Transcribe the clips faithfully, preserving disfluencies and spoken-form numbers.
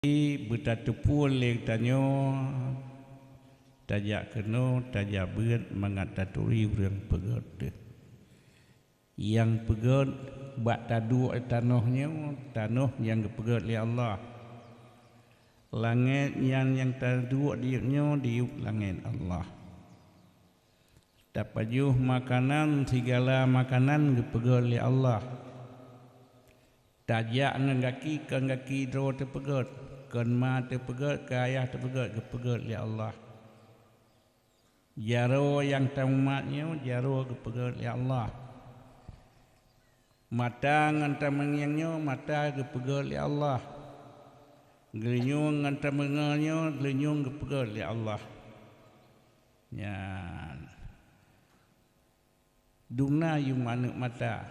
Beutateupeue lé tanyoe, tajak keunoe, tajak beuet mangat taturi ureuëng peugét teuh. Nyang peugét bak taduek tanoh nyoe, tanoh nyang geupeugét lé Allah. Langét nyan nyang taduek diyueb nyoe, diyueb langét Allah. Tapajoh makanan, sigala makanan geupeugét lé Allah. Tajak ngon gaki, kon gaki droe teupeugét, kon ma teupeugét, kon ayah teupeugét, geupeugét lé Allah. Jaroe nyang tamumat nyoe, jaroe geupeugét lé Allah. Mata ngon tameungieng nyoe, mata geupeugét lé Allah. Geulinyueng ngon tameungoe nyoe, geulinyueng geupeugét lé Allah. Nyan. Dum na yuem aneuëk mata.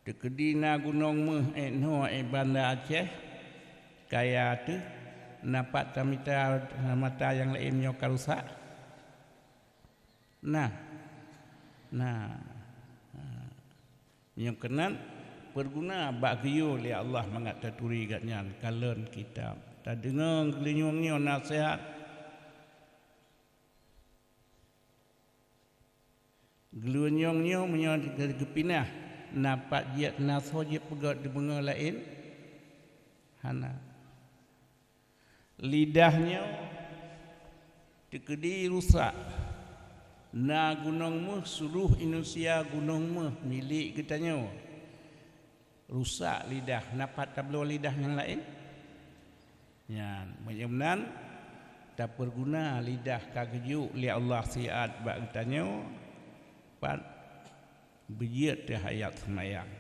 Teukeudi na gunong méuh ék noe ék Banda Aceh, kaya teuh, na pat tamita mata nyang laén nyoe ka rusak? Na. Na. Ha. Nyang keunan peuguna bak geuyue lé Allah mangat taturi gobnyan, kalon kitab, tadeungoe geulinyueng nyoe naseuhat. Geulinyueng nyoe meunyoe geupinah, na pat jeuet na soe jeuet peugét di meungoe laén? Hana. Lidah nyoe teukeudi rusak. Na gunong méuh, seuluruh Indonesia gunong méuh milék geutanyoe. Rusak lidah, na pat tabloe lidah nyang laén? Nyan, meunyoe meunan, tapeuguna lidah ka geujok lé Allah siat bak geutanyoe, pat beujeuet teuh ayat seumayang.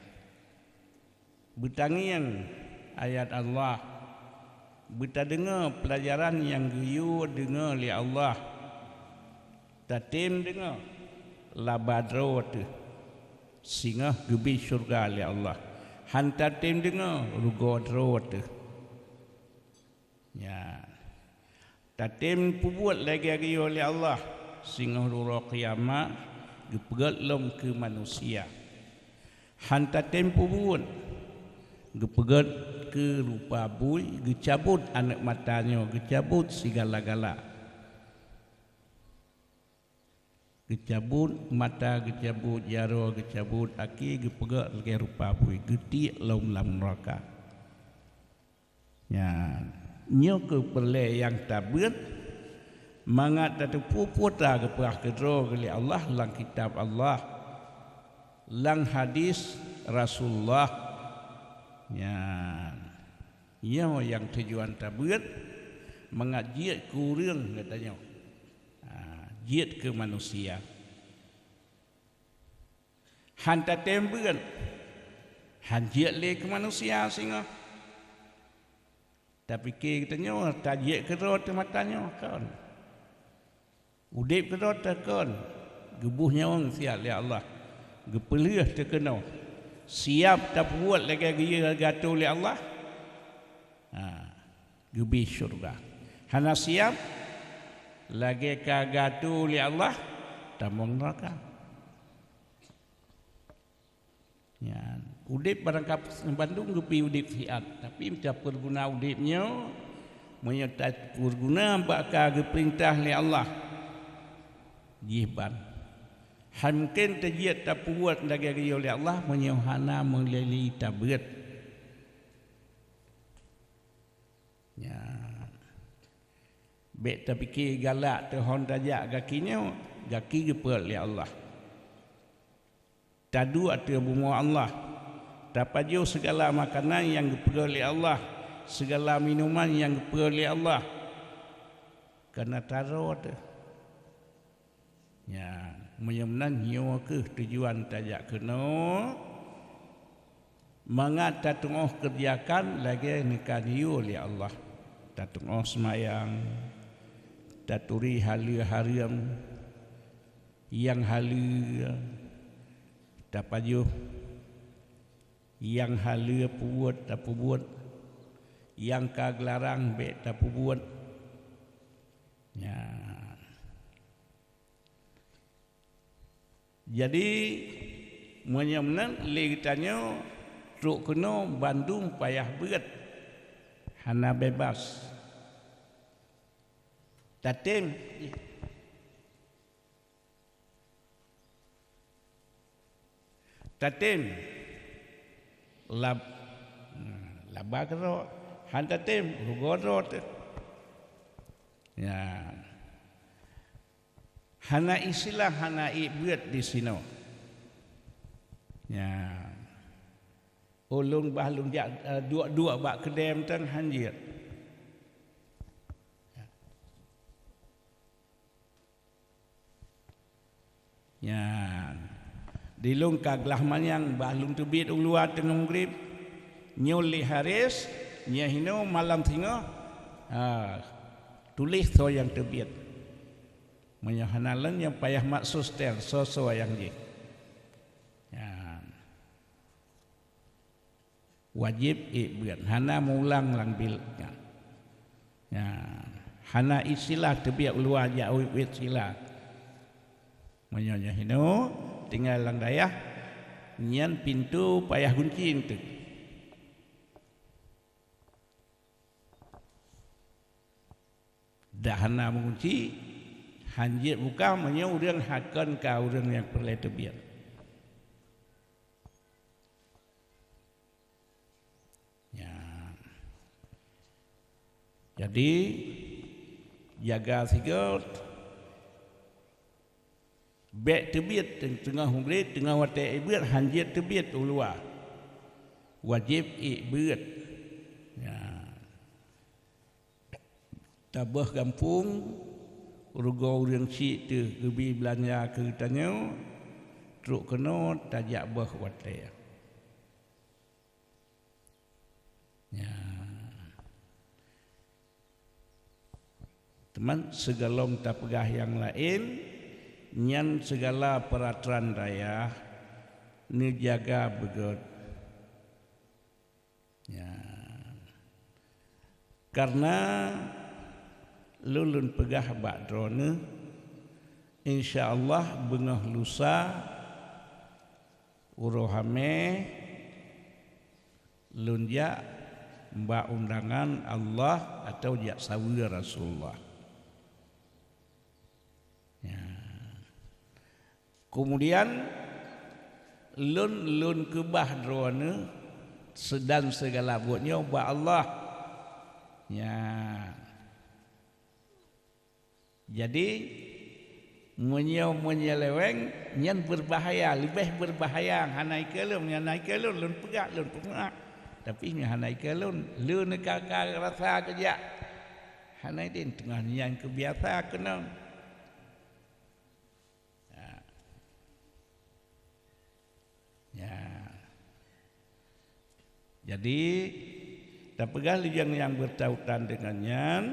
Beutangieng ayat Allah, beutadeungoe peulajaran nyang geuyue deungoe lé Allah. Tatem deungoe laba droe teuh, singoh geubi syeuruga lé Allah. Han tatem deungoe rugoe droe teuh. Nyan. Tatem peubuet lagée geuyue lé Allah, singoh uroe kiamat geupeugét lom keu manusia. Han tatem peubuet, geupeugét keu rupa bui, geucabot aneuëk mata nyoe, geucabot sigala-gala. Geucabot mata, geucabot jaroe, geucabot aki, geupeugét lagée rupa bui, geutiek lom lam neuraka. Nyan, nyoe keuh peureulée nyang tabeuet mangat tateupeue peue ta geupeugah keudroe lé Allah lam kitab Allah, lam hadis Rasulullah. Nyan, nyoe nyang tujuan tabeuet mangat jeuet keu ureuëng geutanyoe. Ha, jeuet keu manusia. Han tatem beuet, han jeuet lé keu manusia singoh. Tapike geutanyoe tajeuet keudroe teumata nyoe kon. Udeb keudroe teuh kon, geuboh nyawöng siat lé Allah, geupeulheueh teuh keunoe. Siab tapeubuet lagée geuyue geuatoe lé Allah? Ha, geubi syeuruga. Hana siab, lagée ka geuatoe lé Allah, tamong neuraka. Nyan, udeb barangkapeue bandum geubri udeb siat, tapi meunyoe tapeuguna udeb nyoe, meunyoe tapeuguna bak ka geupeurintah lé Allah, jih ban. Han mungken tajeuet tapeubuet lagée geuyue lé Allah meunyoe hana meulali tabeuet. Nyan. Bék tapike galak teuhon tajak gaki nyoe, gaki geupeugét lé Allah. Taduek ateueh bumoe Allah. Tapajoh sigala makanan nyang geupeugét lé Allah, sigala minuman nyang geupeugét lé Allah. Kana taroe teuh. Nyan, meunyoe meunan nyoe kheueh tujuan tajak keunoe, mangat tatu'oh keureujakan lagée neukayue lé Allah. Tatu'oh seumayang, taturi haleue hareuem, nyang haleue tapajoh, nyang haleue peubuet tapeubuet, nyang ka geularang bék tapeubuet. Nyan. Jadi, meunyoe meunan lé geutanyoe trok keunoe bandum payah beuet. hana bebas. Tatem, tatem lab, laba keudroe, han tatem rugoe droe teuh. Ya. Hana istilah hana ié beuet disinoe. Ya. Ulôn bah lôn jak, eh, duek-duek bak keudè mantong han jeuet. Nyan. Di lôn ka glah manyang bah lôn teubiet u luwa teungoh meugrib. Nyoe lé Haris, nyoe hinoe malam singoh. Ha, tuléh soe nyang teubiet. Meunyoe hana lôn nyang payah mat suster soe-soe nyang jih. Nyan. Wajéb ék beuet, hana meuulang lam bilék nyan. Ya, hana istilah teubiet u luwa jak u bilék sila. Meunyoe nyoe hinoe tinggai lam dayah, nyan pintoe payah gunci eunteuk. Dah hana meugunci, han jeuet buka meunyoe ureuëng hakon ka ureuëng nyang peureulée teubiet. Ya. Jadi, jaga sigoe, bék teubiet teungoh meugrib, teungoh watée ék beuet, han jeuet teubiet u luwa. Wajéb ék beuet. Ya. Taböh gampông, rugoe ureuëng syiek teuh geubi beulanja keu geutanyoe, trok keunoe tajak böh watée. Ya. Teuma sigohlom tapeugah nyang laén, nyan sigala peuratoran dayah neujaga beugét. Ya. Kareuna lôn, lôn peugah bak droeneuh, insya Allah beungoh lusa uroe Hamèh lôn jak bak undangan Allah atau jak saweue Rasulullah. Ya. Keumudian lôn, lôn keubah droeneuh seudan sigala buet nyoe bak Allah. Ya. Jadi, meunyoe meunyeuleweng nyan beurbahaya, leubeh beurbahaya hana ikeu lôn, hana ikeu lôn, lôn peugah, lôn peugah. Tapi nyoe hana ikeu lôn, lôn ka, ka rasa keujak. Hana idin teungoh nyan keubiasa keunong. Ya. Ya. Jadi, tapeugah lé nyang, nyang beutautan deungon nyan,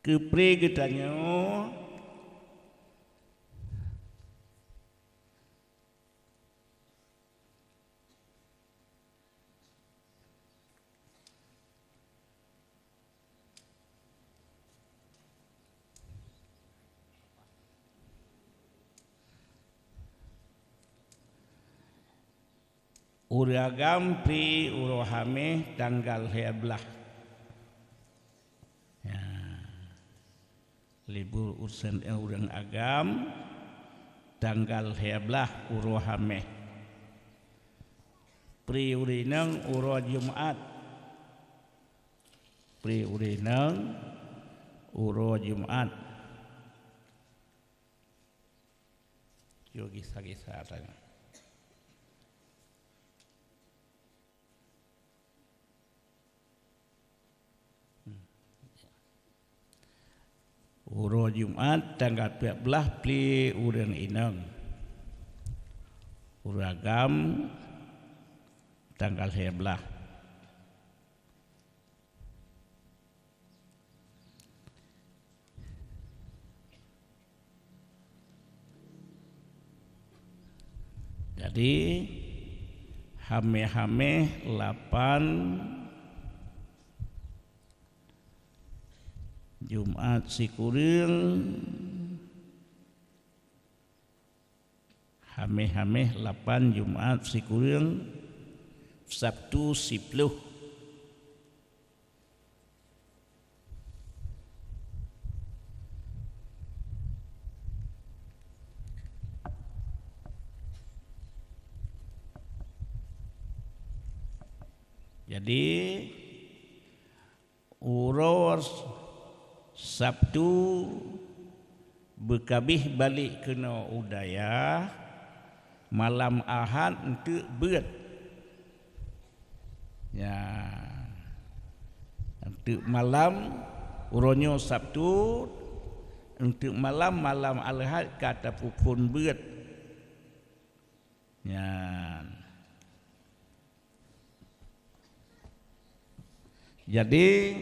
keupré geutanyoe Ureuëng agam pri uroe Hamèh tanggal lhèe blaih. Ya. Libur usen, eh, ureuëng agam tanggal lhèe blaih uroe Hamèh. Pri ureuëng inong uroe Jumat. Pri ureuëng inong uroe Jumat. Yo gisa-gisa tanya. Uroe Jumat tanggal peuet blaih pri ureuëng inong. Ureuëng agam tanggal lhèe blaih. Jadi, Hamèh-Hamèh lapan, Jumat sikureueng, Hamèh-Hamèh lapan, Jumat sikureueng, Sabtu siploh. Jadi, uroe Sabtu beukabeh balek keunoe u dayah, malam Ahad eunteuk beuet. Ya. Eunteuk malam, uroe nyoe Sabtu, eunteuk malam, malam Ahad ka tapeuphon beuet. Nyan. Jadi,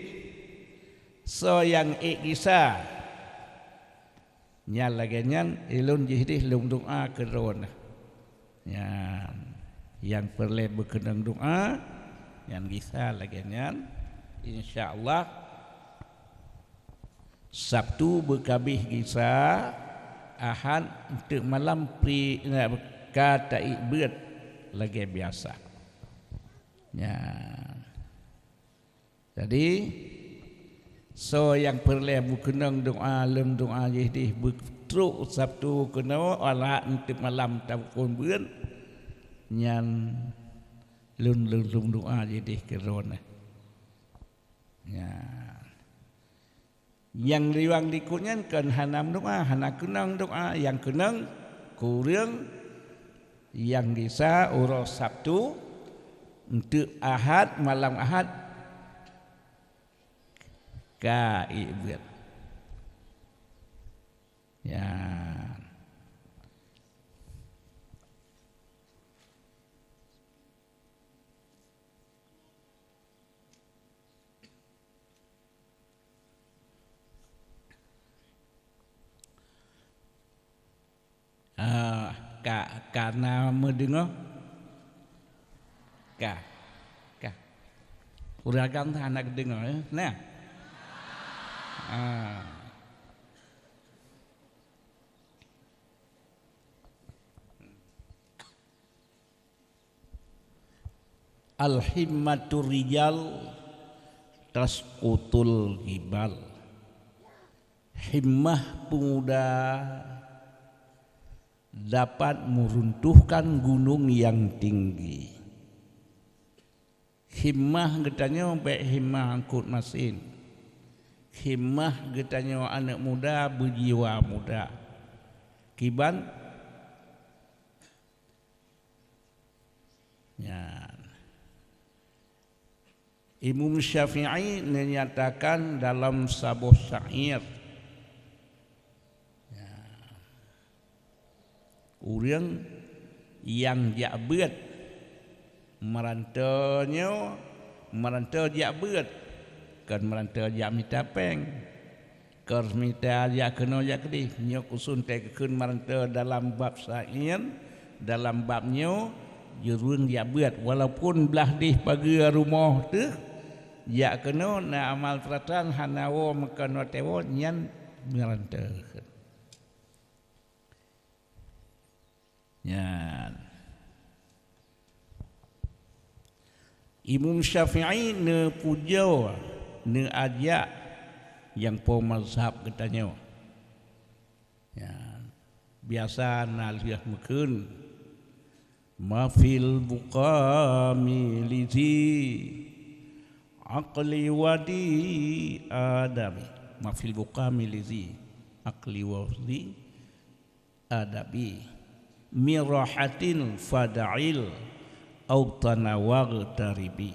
soe nyang ék gisa, nyan lagée nyan, ulôn jih deh lôn doá keu droeneuh. Nyan, nyang peureulée beukeunong doá, nyan gisa lagée nyan. Insya Allah, Sabtu beukabeh gisa, Ahad eunteuk malam pri-, ka taék beuet lagée biasa. Nyan. Jadi, soe nyang peureulée beukeunong doá, lom doá jih deh beutrok Sabtu keunoe, Ahad eunteuk malam tapeuphon beuet, nyan lôn, lôn, lôn doá jih deh keu droeneuh. Nyan. Nyang riwang likot nyan kon hana meudoá, hana keunong doá, nyang keunong keu ureuëng nyang gisa uroe Sabtu, eunteuk Ahad, malam Ahad ka ék beuet. Ya. Ah, ka, ka na meudeungoe? Ka. Ka. Ureuëng agam hana geudeungoe, eh? Nah. Ah. Al-himmatur rijal tasqutul jibal. Himmah pemuda dapat meruntuhkan gunung yang tinggi. Himmah geutanyoe bék himmah angkot masin. Himmah geutanyoe aneuëk muda beujiwa muda. Kiban? Nyan. Imam Syafi'i neunyatakan dalam saboh syair, ya, ureuëng nyang jak beuet, meurantô nyoe, meurantô jak beuet, kon meurantô jak mita péng. Keu mita jak keunoe jak keudeh, nyoe khusos teukeukheun meurantô dalam bab syair, dalam bab nyoe jureueng jak beuet, walaupun blaih deh pageue rumoh teuh, jak keunoe na amal peuratan hana woe meukeunoe teuwoe nyan meurantô. Nyan. Imam Syafi'i neupujoe, neuajak nyang po mazhab geutanyoe. Nyan. Biasa na lheueh meukheun, "Ma fil buqami lizi aqli wadi adami." Ma fil buqami lizi aqli wadi adabi, mirahatin fada'il, au tanawar taribi.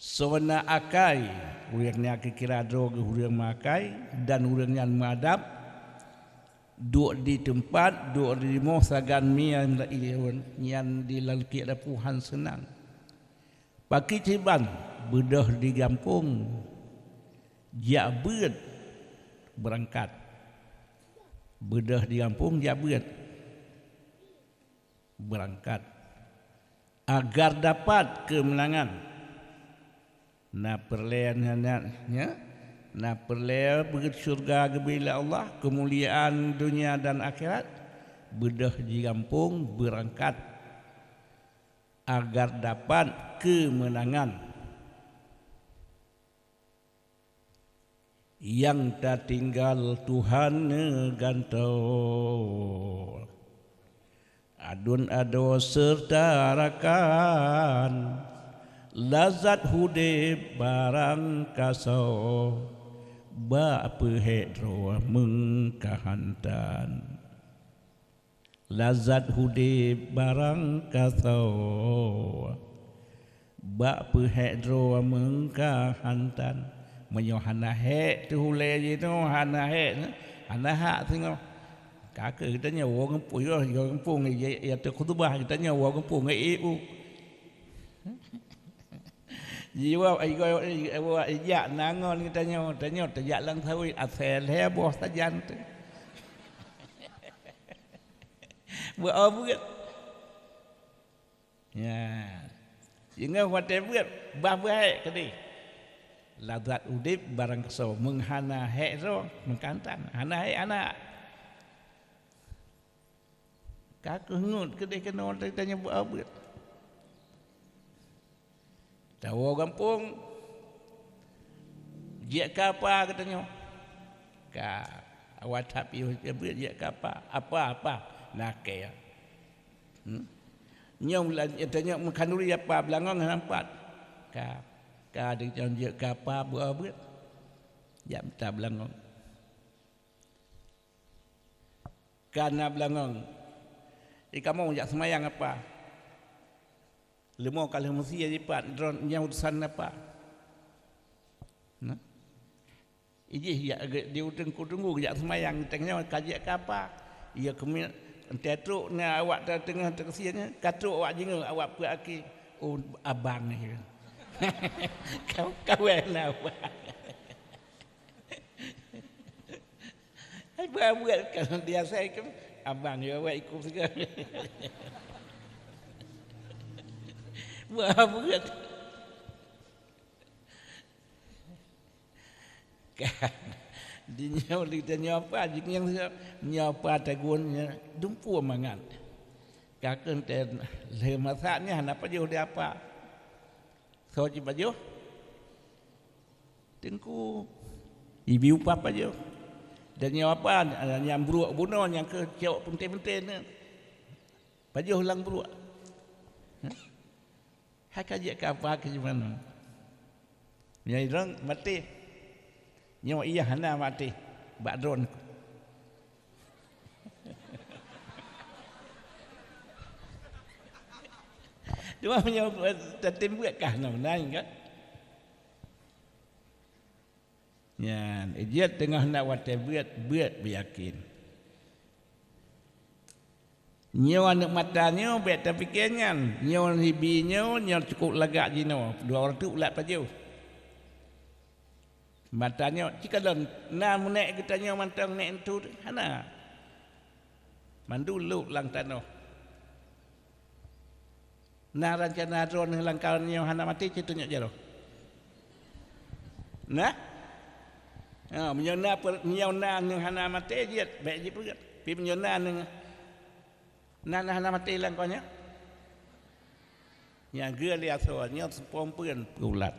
Soe na akai, ureuëng nyan geukira droe geuh ureuëng meuakai, dan ureuëng nyan meuadab, duek di teumpat, duek di rumoh sagan mian nyan di laleukiek dapu han seunang. Pakri kiban beudôh di gampông jak beuet beurangkat. Beudôh di gampông jak beuet beurangkat. Agar dapat keumeunangan. Na peureulée nyan, nyan, na peureulée beuet syeuruga geubri lé Allah, keumuliaan donya dan akhirat, beudôh di gampông beurangkat. agar dapat keumeunangan. Nyang tatinggai Tuhan neugantoe. Aduen adoe seureuta rakan, lazat udeb barang kasoe, bak peuhék droe meungkahantan. Lazat udeb barang kasoe, bak peuhék droe meungkahantan. Meunyoe hana hék teuh ulée jinoe, hana hék, hana hak singoh. Ka keuh geutanyoe woe geumpung, yoh, yoh geumpung, ya, ya teukhutubah geutanyoe woe geumpung, eh, eh, u. Jiwoe, jiwoe, jiwoe, jak nangon geutanyoe, tanyoe tajak lam sawét, asai lhée boh sajan teuh. Beuo beuet. Ya. Singoh watée beuet, bah beuhek keudeh. Lazat udeb barang kasoe, meunghana hék droe, meungkahantan, hana hék aneuk. Ka keuh ngeut keudeh keunoe teutanyoe beuo beuet. Tawoe gampông, jeuet keu apa geutanyoe? Ka, awai that piôh beuet jeuet keu apa? Apa, apa? Nakée. Hmm? Nyoe bulan, tanyoe meukhanduri apa beulangong hana pat? Ka, ka, di nyoe jeuet keu apa beuo beuet? Jak mita beulangong. Ka na beulangong. Di kamoe jak seumayang apa? Leumo ka lheueh meusie jipat, droe nyan urusan apa? Nah. Ijih jak di teungku-teungku jak seumayang, teuh nyoe ka jeuet keu apa? Iya keumiet, entée trok na awak teungoh teusie nyan, ka trok awak jingoe, awak peuet akhé. Oh, abang nyoe. Ka, kawén na abang. Hai, beuo beuet kan di asai kan, abang yo awak ikut siga. Beuo beuet. Kan, di nyoe, di nyoe apa, di nyoe, nyoe apa tagun nyoe, dumpeue mangat. Ka keuh teuh lheueh masak nyan hana pajoh di apa. Soe jipajoh? Teungku. Ibi upah pajoh. Dan nyoe apa, nyang bruek bunoe nyang keu cok peunteng-peunteng nyan. Pajoh lam bruek. Hah? Hai ka jeuet keu apa keu jimanoe? Nyoe droe maté. Nyoe iya hana maté. Bak droe. Cuma meunyoe tatem beuet kah na meunan kan? Nyan, jeuet teungoh na watée beuet, beuet beuyakén. Nyoe aneuk mata nyoe bék tapike nyan, nyoe hibi nyoe, nyoe cukôp lagak jinoe, dua reutôh ulat pajoh. Mata nyoe, cikalon na meunék geutanyoe mantong nék entu hana. Mandum lôk lam tanoh. Na rancana droeneuh lam kawan nyoe hana maté, cit tunyok jaroe. Nah? Ha, meunyoe na per-, meunyoe na nyang hana maté, jeuet, bék jipeugét. Tapi meunyoe na nyang, na, na hana maté lam kawan nyoe. Nyang geu lé asoe nyoe seupompeuen peulat.